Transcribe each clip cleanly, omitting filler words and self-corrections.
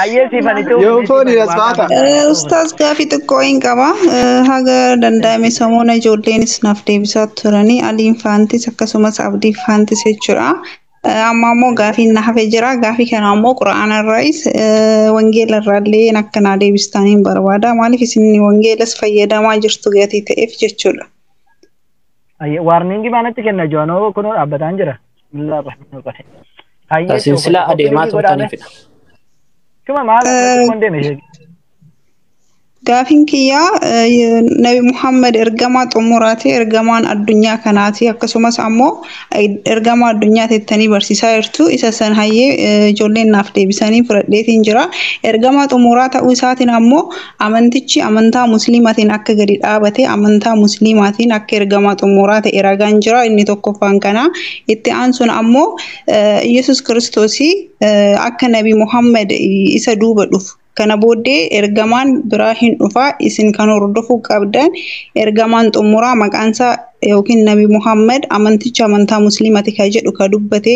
Ayyee siifanitti Yoo fooni as baata. Ustaaz, gaafii xiqqoo hin qaba. Haga danda'ame samoona ijoolleenis naaf deebisaa turanii, Aliin Faantis akkasumas Abdii Faantis jechuudha. Amma immoo gaafiin na hafee jira. Gaafii kana immoo Quraana irraayis Wangeela irraallee akka naa deebistaniin barbaada. Maaliif isin Wangeelas fayyadamaa jirtu gatii ta'eef jechuudha. Warning maanatti kenna joonoo kunoo dhaabbataan jira. Bismillahir Rahmanir Rahim. Hayyee. Silsila adeemaa turtaniifidha. Shuma maal xiqqoon deeme ishee. Gaafiin kiyyaa, Nabi Muhammad ergamaa xumuraati, ergamaan addunyaa kanaati, akkasumas ammoo ergamaa addunyaa teettanii barsiisaa jirtu. Isa san hayyee ijoolleen naaf deebisanii fudhadheetiin jira. Ergamaa xumuraa ta'uu isaatiin ammoo amantichi amantaa musliimaatiin akka gadi dhaabate, amantaa musliimaatiin akka ergamaa xumuraa ta'e ragaan jira. Inni tokkoffaan kana. Itti aansuun ammoo Yesus Kiristoosii akka Nabi Muhammad isa duuba dhufu, kana booddee ergamaan biraa hin dhufaa, isin kan hordofuu qabdan ergamaan xumuraa maqaansaa yookiin Nabi Muhammad, amanticha amantaa musliimati ka jedhu ka dubbate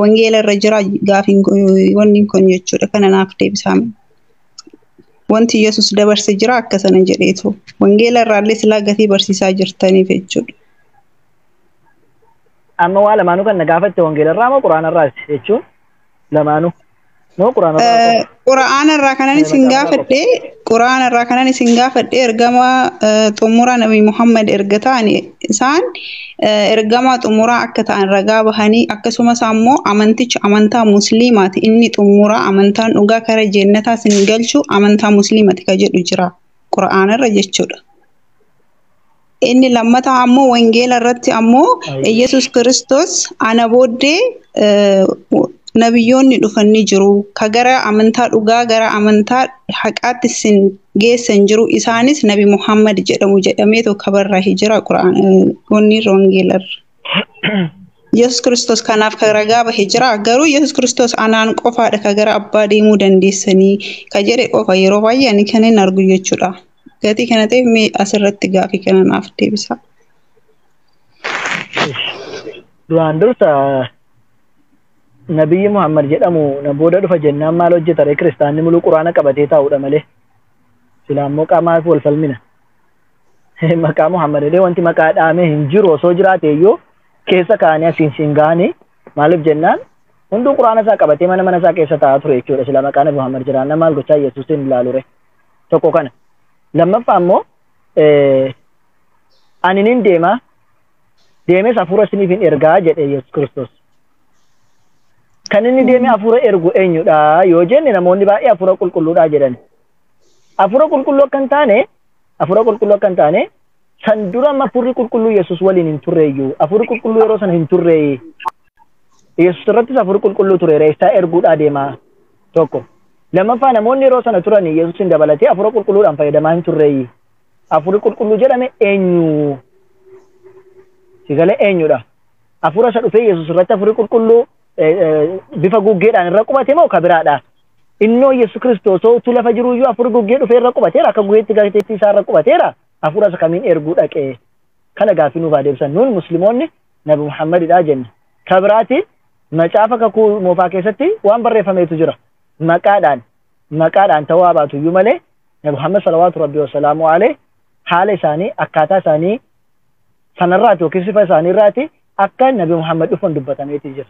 wangeela irra jira. Gaafiin wanni kun jechuudha, kana naaf deebisaa. Wanti Yesus dabarse jira akka sana jedheetu wangeela irraallee silaa gatii barsiisaa jirtaniif jechuudha. Amma waa lamaanuu kan na gaafatte, wangeela irraa moo Quraana irraas jechuun lamaanuu? Moo Quraana irraa? Quraana irraa kanan isin gaafadhe, Quraana irraa kanan isin gaafadhe, ergama xumuraa Nabi Muhammad erga ta'an, isaan ergama xumuraa akka ta'an ragaa bahanii, akkasumas ammoo amanticha amantaa musliimaati, inni xumuraa, amantaan dhugaa kara jeennataa isin galchu amantaa musliimaati ka jedhu jira Quraana irra jechuudha. Inni lammataa ammoo wangeela irratti ammoo Yesus Kiristoos ana booddee nabiyyoonni dhufan ni jiru. Ka gara amantaa dhugaa, gara amantaa haqaatti isin geessan jiru. Isaanis Nabi Muhammad jedhamu jedhameetu kabarraa jira wanni irra wangeelarra. Yesus Kiristoos kanaaf ka ragaa bahe jira. Garuu Yesus Kiristoos anaan qofaadha ka gara abbaa deemuu dandeessanii ka jedhe qofa yeroo baay'ee ani kan hin argu jechuudha. Gatii kana ta'eef mee asirratti gaafii kana naaf deebisa. Duraan dursa Nabiyyi Muhammad jedhamu na booda dhufa jennaan maal hojjeta ree? Kiristaanni muluu Quraana qabatee taa'udha malee. Silaa immoo qaamaaf wal falmina. Maqaa Muhammad illee wanti maqaa dhaamee hin jiru. Osoo jiraate iyyuu keessa kaa'anii asiin siin ga'anii, maaliif jennaan hunduu Quraana isaa qabatee mana mana isaa keessa taa'aa ture jechuudha. Silaa maqaa Nabi Muhammad jiraanna maal gochaa Yesuusin ilaalu ree? Tokko kana. Lammaffaa immoo ani nin deema, deemes hafuura isiniif hin ergaa jedhe Yesuus Kiristoos. Kan inni deemee hafuura ergu eenyudha yoo jenne, namoonni baay'ee hafuura qulqulluudha jedhan. Hafuura qulqulluu akka hin taane, hafuura qulqulluu akka hin taane, san dura hafuurri qulqulluu Yesuus waliin hin turreeyyuu. Hafuurri qulqulluu yeroo sana hin turree. Yesuus irrattis hafuurri qulqulluu ture reessaa erguudhaa deema tokko. Lammaffaa, namoonni yeroo sana turan Yesuusin dabalatee hafuura qulqulluudhaan fayyadamaa hin turreeyyi. Hafuurri qulqulluu jedhame eenyu? Sigalee eenyudha? Hafuura isa dhufee Yesuus irratti hafuurri qulqulluu bifa guggeedhaan irra qubate moo ka biraadha? Innoo Yesuus Kiristoos utuu lafa jiruyyuu hafuurri guggee dhufee irra qubateera, akka guggeetti gateettii isaa irra qubateera. Hafuura isa kamiin erguu dhaqee? Kana gaaffii nuuf adeemsan. Nuun musliimoonni Nabi Muhammadidha jenna. Ka biraatiin macaafa kakuu moofaa keessatti waan barreeffameetu jira. Maqaadhaan ta'uu haa baatu iyyuu malee Nabi Muhammad salawaatu rabbi wasalaamu alayhi haala isaanii, akkaataa isaanii sanarraati yookiin sifa isaaniirraati akka Nabi Muhammad dhufan dubbatameeti jira.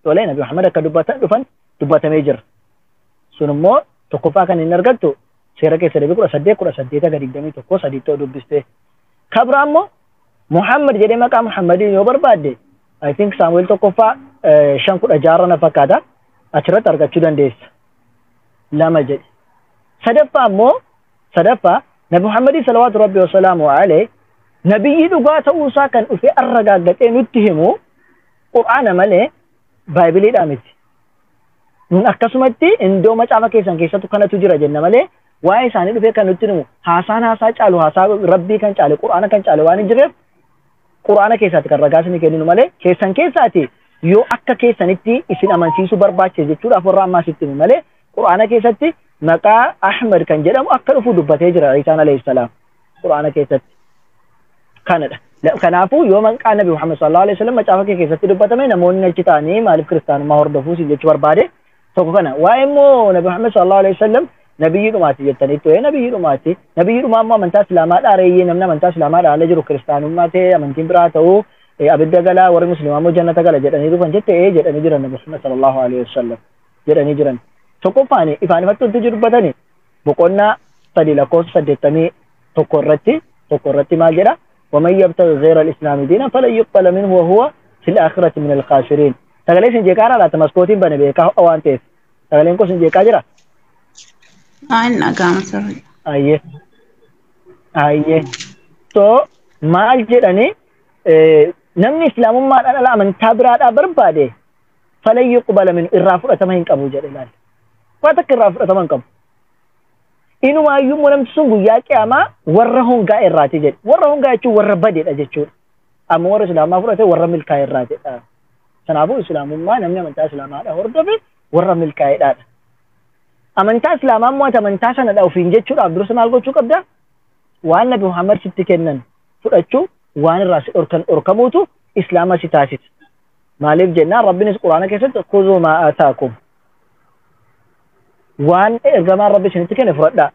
Tolee, Nabi Muhammad akka dubbatan dhufan dubbatamee jira. Sun immoo tokkoffaa kan inni argattu seera keessa deebii 18:18 ga 21 sadiitti dubbiste. Kabraa immoo Muhammad jedhee maqaa Muhammadiin yoo barbaadde, I think Saamu'eel tokkoffaa 5:16 na fakkaata, achirratti argachuu dandeessa. Lama jedhe. Sadaffaa immoo, sadaffaa Nabi Muhammadii salawaatu rabbi wasalaamu alayhi nabiyyi dhugaa ta'uusaa kan dhufee arragaaggaxee nutti himu Qur'aana malee Baaybiliidhaa miti. Nun akkasumatti indoo macaafa keessan keessattu kanatu jira jenna malee waa'ee isaanii dhufee kan nutti himu, haasaan haasaa caalu, haasaa rabbii kan caale, Qur'aana kan caale waan hin jirreef, Qur'aana keessaatti kan ragaa isinii kenninu malee keessan keessaati yoo akka keessanitti isin amansiisuu barbaachise jechuudhaaf warra ammaa sitti himu malee, Qur'aana keessatti maqaa Ahmad kan jedhamu akka dhufu dubbatee jira Isaan alayhi salaam Qur'aana keessatti. Kanadha. Kanaafuu yoo maqaa Nabi Muhammad sallallahu alaihi wasallam macaafa kee keessatti dubbatame, namoonni achi ta'anii maaliif kiristaanummaa hordofuu siin jechuu barbaade. Tokko kana waa'ee immoo Nabi Muhammad sallallahu alaihi wasallam nabiyyi dhumaati jettanii ture nabiyyi dhumaati. Nabiyyi dhumaa immoo amantaa islaamaa dhaareeyyee namni amantaa islaamaa dhaala jiru kiristaanummaa ta'e amantiin biraa ta'uu abidda galaa warri musliimaa immoo jannata gala jedhanii dhufan jette jedhanii jiran Nabi Muhammad sallallahu alaihi wasallam jedhanii jiran. Tokkoffaan ifaan ifatti wanti dubbatani boqonnaa 3 lakkoofsa 81 irratti maal jedha? ومن يبتغي غير الإسلام دينا فلن يقبل منه وهو في الآخرة من الخاسرين. Sagalee isin jeeqaa laata maskootiin bane beekaa ho'a waan ta'eef. Sagaleen kun isin jeeqaa jira? Aan dhaga'ama sirrii. Ayyee. Ayyee. So maal jedhani namni islaamummaadhaan ala amantaa biraadhaa barbaade falan yuqbala minhu irraa fudhatama hin qabu jedhe ilaali. Waan takka irraa fudhatama hin qabu. Inumaayyuu immoo namni sun guyyaa qiyaamaa warra hongaa irraati jedhe. Warra hongaa jechuun warra badeedha jechuudha. Amma warra islaamaa fudhate warra milkaa'e irraatidha. Kanaafuu islaamummaa namni amantaa islaamaadha hordofe warra milkaa'eedhaadha. Amantaa islaamaa immoo ati amantaa sanadha ofiin jechuudhaaf dursa maal gochuu qabda? Waan Nabi Muhammad sitti kennan fudhachuu waan irraa si dhorkan dhorkamuutu islaama si taasisa. Maaliif jennaan Rabbinis Quraana keessatti khuzuu maa aataakum. Waan ergamaan Rabbi isinitti kenne fudhadhaa.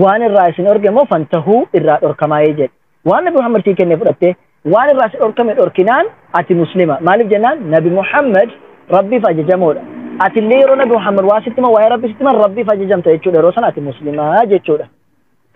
Waan irraa isin dhorke immoo fantahuu irraa dhorkamaayee jedhe. Waan Nabi Muhammad sii kenne fudhattee waan irraa si dhorkame dhorkinaan ati muslima. Maaliif jennaan Nabi Muhammad Rabbiif ajajamoodha. Ati illee yeroo Nabi Muhammad waa sitti himan waa'ee Rabbi sitti himan Rabbiif ajajamta jechuudha. Yeroo sana ati muslimaa jechuudha.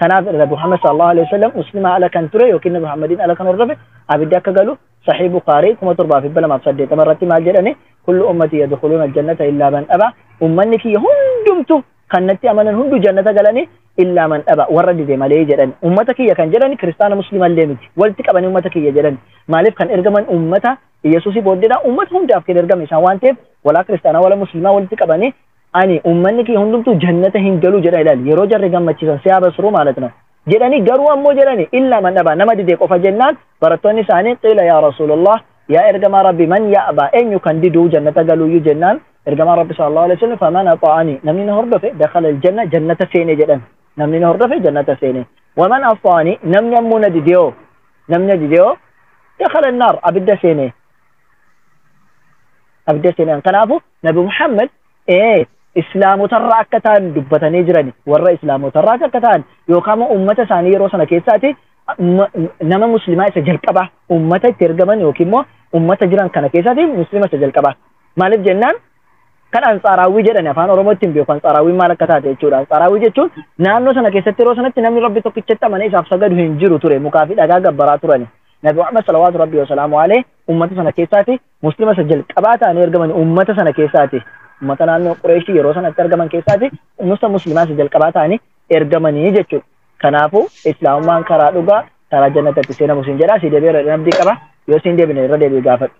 Kanaaf Nabi Muhammad sallallahu alaihi wasallam muslima ala kan ture yookiin Nabi Muhammadiin ala kan hordofe abidda akka galu Sahih Bukhari 7280 irratti maal jedhani? Kullu ummati yadkhuluna aljannata illa man aba. Ummanni kiyya hundumtu kan natti amanan hundu jannata galani illa man aba warra dide malee jedhan. Ummata kiyya kan jedhani kiristaana muslima illee miti. Walitti qabanii ummata kiyya jedhan. Maaliif kan ergaman ummata Yesuusii booddeedha. Ummata hundaaf kan ergame isaan waan ta'eef walaa kiristaanaa wala muslimaa walitti qabanii ani ummanni kiyya hundumtu jannata hin galu jedha ilaali. Yeroo jarri gammachiisan siyaa basruu ማለት ነው jedhanii garuu ammoo jedhani illa man aba nama dide qofa jennaan barattoonni isaanii qiila yaa rasuulallah yaa ergamaa rabbi man ya'ba eenyu kan diduu jannata galuuyyuu jennaan ergamaa rabbi sallallahu alaihi wasallam faman ata'ani namni na hordofe dakhala aljanna jannata seene jedhan namni na hordofe jannata seene waman asani namni ammoo na dideo namni na dideo dakhala annar abidda seene abidda seene. Kanaafu Nabi Muhammad islaamotarraa akka ta'an dubbatanii jirani warra islaamotarraa akka ta'an yookaan immoo ummata isaanii yeroo sana keessaati nama muslimaa isa jalqabaa ummata itti ergaman yookiin immoo ummata jiran kana keessaati muslima isa jalqabaa. Maaliif jennaan kan ansaaraawwii jedhani afaan Oromootti hin beeku ansaaraawwiin maal akka taate jechuudha. Ansaaraawwii jechuun naannoo sana keessatti yeroo sanatti namni Rabbi tokkichatti amanee isaaf sagadu hin jiru ture mukaa fi dhagaa gabbaraa turani. Nabi Muhammad salawaatu Rabbi wasalaamu alayhi ummata sana keessaati muslima isa jalqabaa ta'anii ergaman ummata sana keessaati. Ummata naannoo Qureeshii yeroo sanatti argaman keessaati ummata muslimaa isa jalqabaa ta'anii ergamanii jechuudha. Kanaafuu islaamummaan karaa dhugaa karaa jannatatti seenamu siin jedha. Si deebi'ee irra abdii qaba. Yoo siin deebine irra deebi'ee gaafadhu.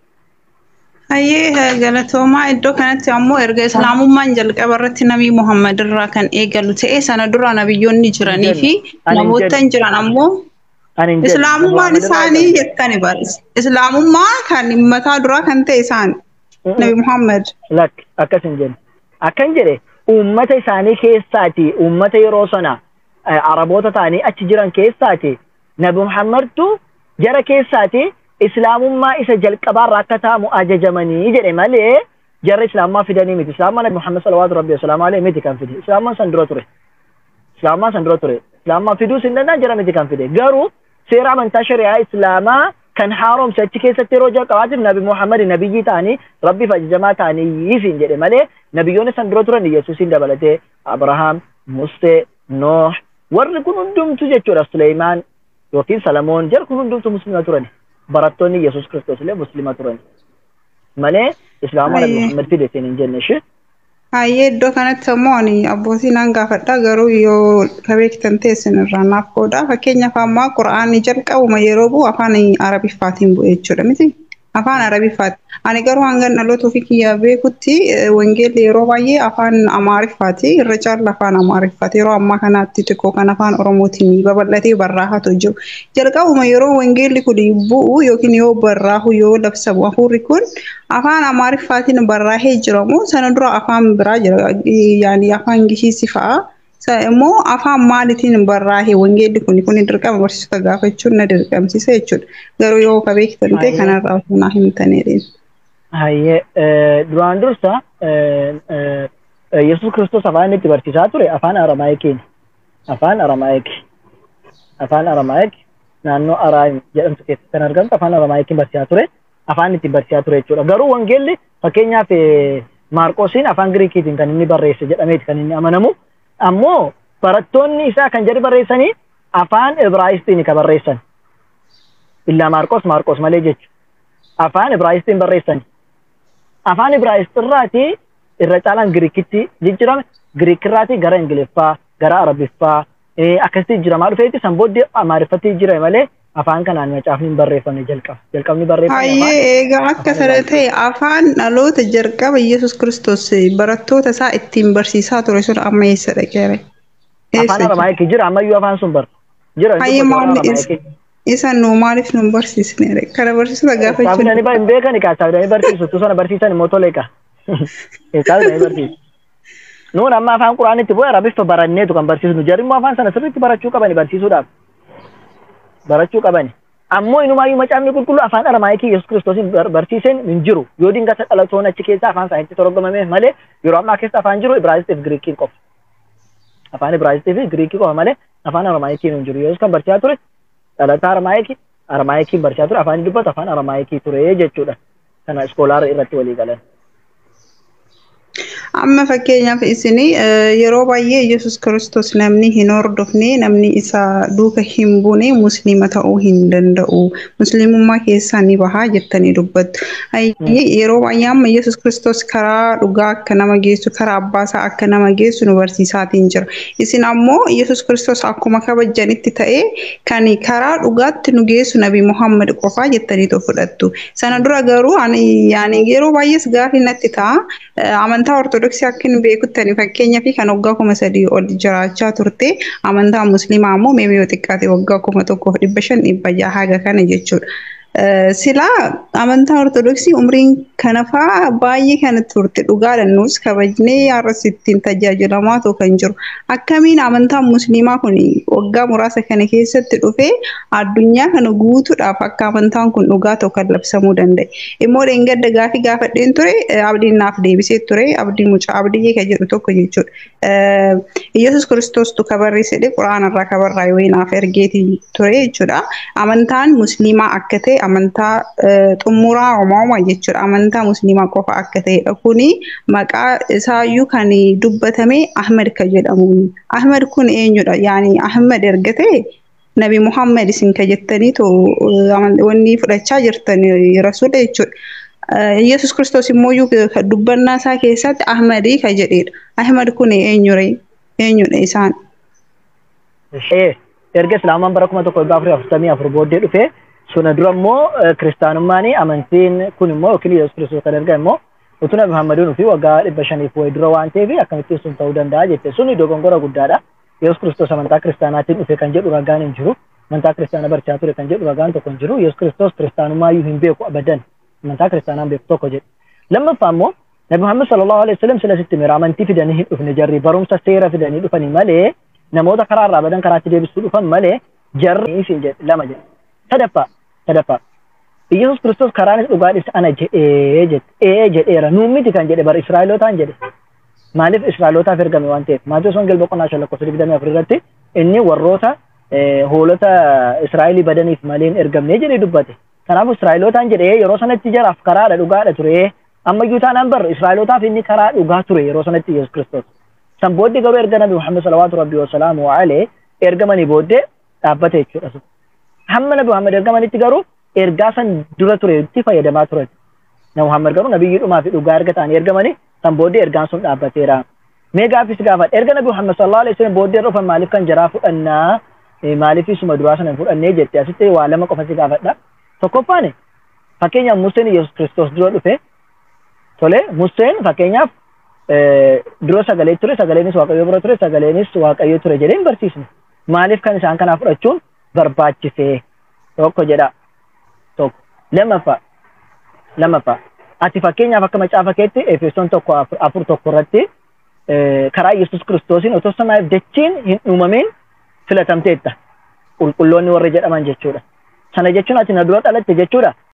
Hayyee galatoomaa iddoo kanatti ammoo erga islaamummaan jalqaba irratti Nabii Muhammad irraa kan eegalu ta'e sana dura nabiyyoonni jiranii fi namoota hin jiran ammoo islaamummaan isaanii jettani bara. Islaamummaa kan mataa duraa kan ta'e isaan Nabi Muhammad. Lak akkas hin jenne. Akkan jedhe uummata isaanii keessaati uummata yeroo sana Araboota ta'anii achi jiran keessaati Nabi Muhammadtu jara keessaati islaamummaa isa jalqabaarraa akka ta'amu ajajamanii jedhe malee jarri islaamummaa fidanii miti. Islaamummaa Nabi Muhammad salawaatu Rabbi wasalaamu alayhi miti kan fide. Islaamummaan san dura ture. Islaamummaan san dura ture. Islaamummaa fiduus hin danda'an jara miti kan fide. Garuu seera amantaa shari'aa islaamaa kan haaromse achi keessatti yeroo jalqabaatiif Nabi Muhammad nabiyyii ta'anii Rabbiif ajajamaa ta'anii siin jedhe malee nabiyyoonni san dura turan Yesuusiin dabalatee Abrahaam, Musee, Nooh warri kun hundumtu jechuudha. Suleymaan yookiin Salamoon jarri kun hundumtu muslima turan. Barattoonni Yesuus Kiristoos illee muslima turan malee islaamummaa Nabi Muhammad fide siin hin jenne ishee. Hayyee iddoo kanatti ammoo ani abbootii naan gaafadha garuu yoo kabeektan teessin irraa naaf qooda. Fakkeenyaaf ammaa Qura'aanni jalqabuma yeroo bu'u afaan Arabiffaatiin bu'e jechuudha miti. Afaan Arabiffaati. Ani garuu hanga dhaloota ofii kiyyaa beekutti wangeelli yeroo baay'ee afaan Amaariffaati. Irra caala afaan Amaariffaati. Yeroo ammaa kanaatti xiqqoo kan afaan Oromootiin babal'atee barraa'atu jiru. Jalqabuma yeroo wangeelli kun bu'u yookiin yoo barraahu yoo labsamu hafuurri kun afaan Amaariffaatiin barraahee jiramu sana dura afaan biraa jira. Yaani afaan Gishiisi fa'a. Immoo afaan maaliitiin barraa'e wangeelli kun kun dirqama barsiisota gaafachuun na dirqamsiisa jechuudha. Garuu yoo ka beektan ta'e kanarraa osoo naa himtanii. Hayyee duraan dursa Yesuus Kiristoos afaan inni itti barsiisaa ture afaan Aramaayikiin. Afaan Aramaayik. Afaan Aramaayik naannoo Araam jedhamtu keessatti kan argamtu afaan Aramaayikiin barsiisaa ture. Afaan itti barsiisaa ture jechuudha. Garuu wangeelli fakkeenyaaf Maarqoosiin afaan Giriikiitiin kan inni barreesse jedhameeti kan inni amanamu. Ammoo barattoonni isaa kan jedhu barreessanii afaan Ibraayisxiin kan barreessan. Illaa Maarqos Maarqos malee jechuudha. Afaan Ibraayisxiin barreessan. Afaan Ibraayisxiirraatii irra caalaan Giriikitti jijjiirame. Giriikirraatii gara Ingiliffaa, gara Arabiffaa akkasitti jijjiiramaa dhufeeti san booddee Amaariffatti jijjiirame malee afaan kanaan macaafni hin barreeffamne jalqaba. Jalqabni barreeffame afaan Hayyee egaa akka afaan sana Ibraayisxii. ta'e afaan dhaloota jalqaba Yesuus Kiristoos barattoota isaa ittiin barsiisaa ture sun amma eessa dhaqeere? Afaan Eessa jira? Aramaayikii jira ammayyuu afaan sun bara. Jira hin Hayyee dubbatu afaan maal Aramaayikii. isa nu maaliif nu hin barsiisne? Kana barsiisota Isaa gaafachuun fidanii hin beekani kaa isaa fidanii barsiisu. Tu sana barsiisan immoo tole kaa. Isaa fidanii barsiisu. Nuun amma afaan Quraanitti bu'e Arabiffa baranneetu kan barsiisnu. Jarri immoo afaan sana sirriitti barachuu qabani barsiisuudhaaf. Barachuu qabani. Ammoo inumaayyuu macaafni qulqulluu afaan Aramaayikii Yesuus Kiristoosiin barsiiseen hin jiru. Yoo dingata dhalatoon achi keessa afaan isaaniitti torgomame malee yeroo ammaa keessa afaan jiru Ibraayisxii fi Giriikiin qofa. Afaan Ibraayisxii fi Giriikii qofa malee afaan Aramaayikiin hin jiru. Yesuus kan barsiisaa ture dhalataa Aramaayikii, Aramaayikiin barsiisaa ture afaan dubbatu afaan Aramaayikii ture jechuudha. Kana iskoolaara irratti walii galan. Amma fakkeenyaaf isin yeroo baay'ee Yesuus Kiristoos namni hin hordofne namni isa duuka hin buune musliima ta'uu hin danda'u. Musliimummaa keessaa ni bahaa jettanii dubbattu. Hayyee yeroo baay'ee amma Yesuus Kiristoos karaa dhugaa akka nama geessu karaa abbaasaa akka nama geessu nu barsiisaatiin jira. Isin ammoo Yesuus Kiristoos akkuma kabajanitti ta'ee kan karaa dhugaatti nu geessu Nabi Muhammad qofaa jettaniitoo fudhattu. Sana dura garuu ani yaani yeroo baay'ees gaafii natti ta'a. Amantaa Ortodoksii akka hin beekuttani fakkeenyaa fi kan waggaa 3000 ol jiraachaa turte amantaa Musliimaa ammoo mee yoo xiqqaate waggaa 1500 haga kana jechuudha. Silaa amantaa Ortodoksii umriin kana fa'aa baay'ee kana turte dhugaadha nus kabajnee har'as ittiin tajaajilamaa ta'u kan jiru. Akkamiin amantaan Musliimaa kun waggaa muraasa kana keessatti dhufee addunyaa kana guutuudhaaf akka amantaan kun dhugaa ta'u kan labsamuu danda'e. Immoo dheengadda gaafii gaafadheen ture abdiin naaf deebisee ture abdii mucaa abdiyyee kan jedhu tokko jechuudha. Yesuus Kiristoostu ka barreessedhe quraana irraa ka barraa'e wayii naaf ergeetii ture jechuudha. Amantaan Musliimaa akka ta'e amantaa xumuraa Oromoomaa jechuudha. Amantaa Musliimaa qofa akka ta'edha. Kuni maqaa isaayyuu kan dubbatame Ahmed kan jedhamuuni. Ahmed kun eenyudha? Yaani Ahmed erga ta'e Nabi Muhammad isin ka jettanii wanni fudhachaa jirtan rasuula jechuudha. Yesuus Kiristoos immoo dubbannaa isaa keessatti Ahmadii ka jedhedha. Ahmad kun eenyure? Eenyudha isaan? Erga Islaamaan bara 1444 booddee dhufee suna dura immoo kiristaanummaan amantiin kun immoo yookiin Yesuus Kiristoos kan erga immoo utuu Nabi Muhammadiin ofii waggaa 500 wayii dura waan ta'eef akkamittiin sun ta'uu danda'a jette suni dogongora guddaadha. Yesuus Kiristoos amantaa kiristaanaatiin dhufe kan jedhu ragaan hin jiru. Amantaa kiristaanaa barchaa ture kan jedhu ragaan tokko hin jiru. Yesuus Kiristoos kiristaanummaayyuu hin beeku abadan. Amantaa kiristaanaa hin beeku tokko jedhe. Lammaffaa immoo Nabi Muhammad sallallahu alaihi wasallam sila sitti mira amantii fidanii hin dhufne jarri barumsa seera fidanii dhufanii malee namoota karaa irraa badan karaatti deebisuu dhufan malee jarri isin jedhe lama jedhe. Sadaffaa Yesuus Kiristoos karaanis dhugaadhis ana jedhee jette. Ee jedheera nuun miti kan jedhe bara Israa'elootaan jedhe. Maaliif Israa'elootaaf ergame waan ta'eef Maatewos Wangeelaa boqonnaa 5 lakkoofsa 24 irratti inni warroota hoolota Israa'elii badaniif malee hin ergamne jedhee dubbate. Kanaaf Israa'elootaan jedhee yeroo sanatti jaraaf karaadha dhugaadha ture. Ammayyuu taanaan barra Israa'elootaaf inni karaa dhugaa ture yeroo sanatti Yesuus Kiristoos. San booddee garuu erga Nabi Muhammad salawaatu rabbii wasalaamu alayhi ergamanii booddee dhaabbate jechuudha. Hamma Nabi Muhammad ergamanitti garuu ergaa san dura ture itti fayyadamaa turan. Nabi Muhammad garuu nabiyyi dhumaa fi dhugaa erga ta'anii ergamanii san booddee ergaan sun dhaabbateera. Mee gaaffis gaafadha. Erga Nabi Muhammad sallallahu alaihi wasallam booddee dhufan maaliif kan jaraa fudhannaa maaliif isuma duraa sana hin fudhannee jette asitti waa lama qofa si gaafadha. Tokkoffaan fakkeenyaaf Museen Yesuus Kiristoos dura dhufe tole Museen fakkeenyaaf dura sagalee ture sagaleenis Waaqayyo bira ture sagaleenis Waaqayyo ture jedhee hin barsiisne. Maaliif kan isaan kanaa fudhachuun barbaachisee tokko jedha. Tokko lammaffaa ati fakkeenyaaf akka macaafa keetti Efesoon 1:4-1 irratti karaa Yesuus Kiristoosiin otoo samaaf dachiin hin uumamin filatamteetta. Qulqulloonni warri jedhaman jechuudha. Sana jechuun ati na dura dhalatte jechuudha.